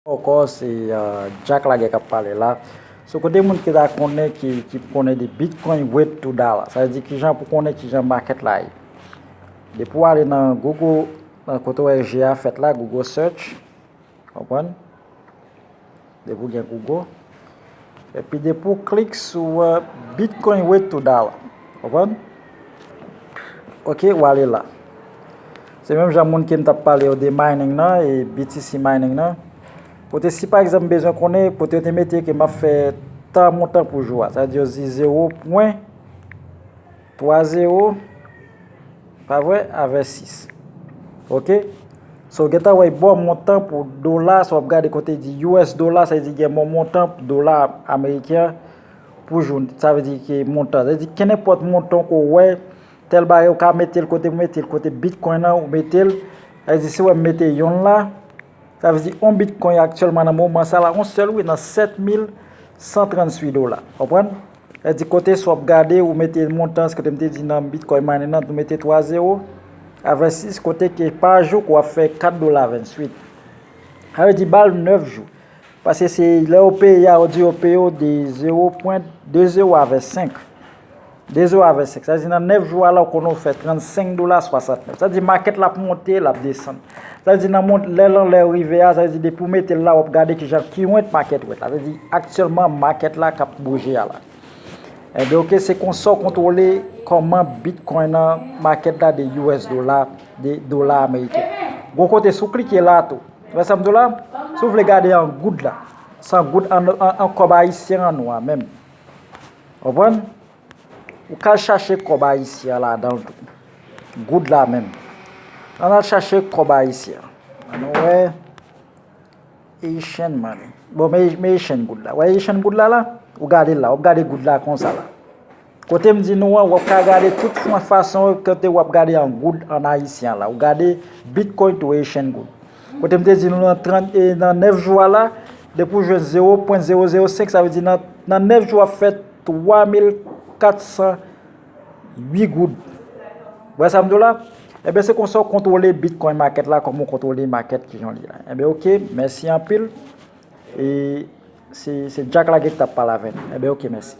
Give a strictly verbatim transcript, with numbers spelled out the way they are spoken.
Ankò, se uh, Jack Laguerre k ap pale la. So, kote moun ki ta konnen, ki, ki konnen de Bitcoin weight to dollar. Sa vle di kijan pou konnen kijan market la ye. Depi w ale nan Google, nan kote w wè G a fèt la, Google search. Konprann? Depi w gen Google. Epi depi w klik sou uh, Bitcoin weight to dollar. Konprann? Ok, w ale la. Se menm jan moun ke m t ap pale yo de mining nan e B T C mining nan. Kote si pa egzanp m bezwen konnen, kote yo te mete ke m ap fè tan montan pou jou a. Sa vle di yo di zewo pwen twa zewo, pa vre, avè sis. Ok? So, gentan wè bon montan pou dola, sa w ap gade kote di U S dola, sa vle di gen bon montan pou dola ameriken an pou jou. Sa vle di ke montan. Sa vle di kenenpòt montan ke w wè, tèl bagay ou ka mete l kote pou mete l, kote Bitcoin nan ou mete l. Sa vle di si w wè m mete yonn la, sa vle di yon Bitcoin aktyèlman nan moman sa la, yon sèl wi, nan sèt mil san tranntuit dola. Konprann? Sa vle di kote sa w ap gade, ou mete montan, se kote m te di nan Bitcoin mining nan, ou mete twa zewo, avè sis, kote ke pa jou ke w ap fè kat dola venntuit. Sa vle di ba l nèf jou. Paske se lè yo peye a, yo di yo peye w de zewo pwen de zewo avè senk. De zewo avè senk. Sa vle di nan nèf jou a la, ou konnen w fè trannsenk dola swasantnèf. Sa vle di market la ap monte, l ap desann. Sa vle di nan mont, lè l anlè rive a, sa vle di depi w mete l la, w ap gade kijan current market rate la. Sa vle di aktyèlman market la k ap bouje a la. Ebyen, ok, se konsa w kontwole kòman Bitcoin nan market la de U S dola, de dola ameriken. Gwo kote, si w klike la tou. Wè sa m di w la? Si w vle gade an goud la, san goud an, an, an kòb ayisyen an nou a menm. Konprann? Ou ka chache kòb ayisyen an ladan l tou. Goud la menm. Ann al chache kòb ayisyen an. Ann wè. Haitian money. Bon, men, men Haitian goud la. Wè Haitian goud la la? Ou gade l la. W ap gade goud la konsa la. Kote m di nou an, w ap ka gade tout fwa fason kote w ap gade an goud an ayisyen an la. Ou gade Bitcoin to Haitian goud. Kote m te di nou nan trant, e nan nèf jou a la, depi w jwenn zewo pwen zewo zewo senk, sa vle di nan, nan nèf jou w ap fè twa mil kat san uit goud. Wè sa m di w la? Ebyen, se konsa w kontwole Bitcoin market la, kòman w kontwole market ki jan li ye la. Ebyen, ok, mèsi anpil. E se, se Jack Laguerre ki t ap pale avè nou. Ebyen, ok, mèsi.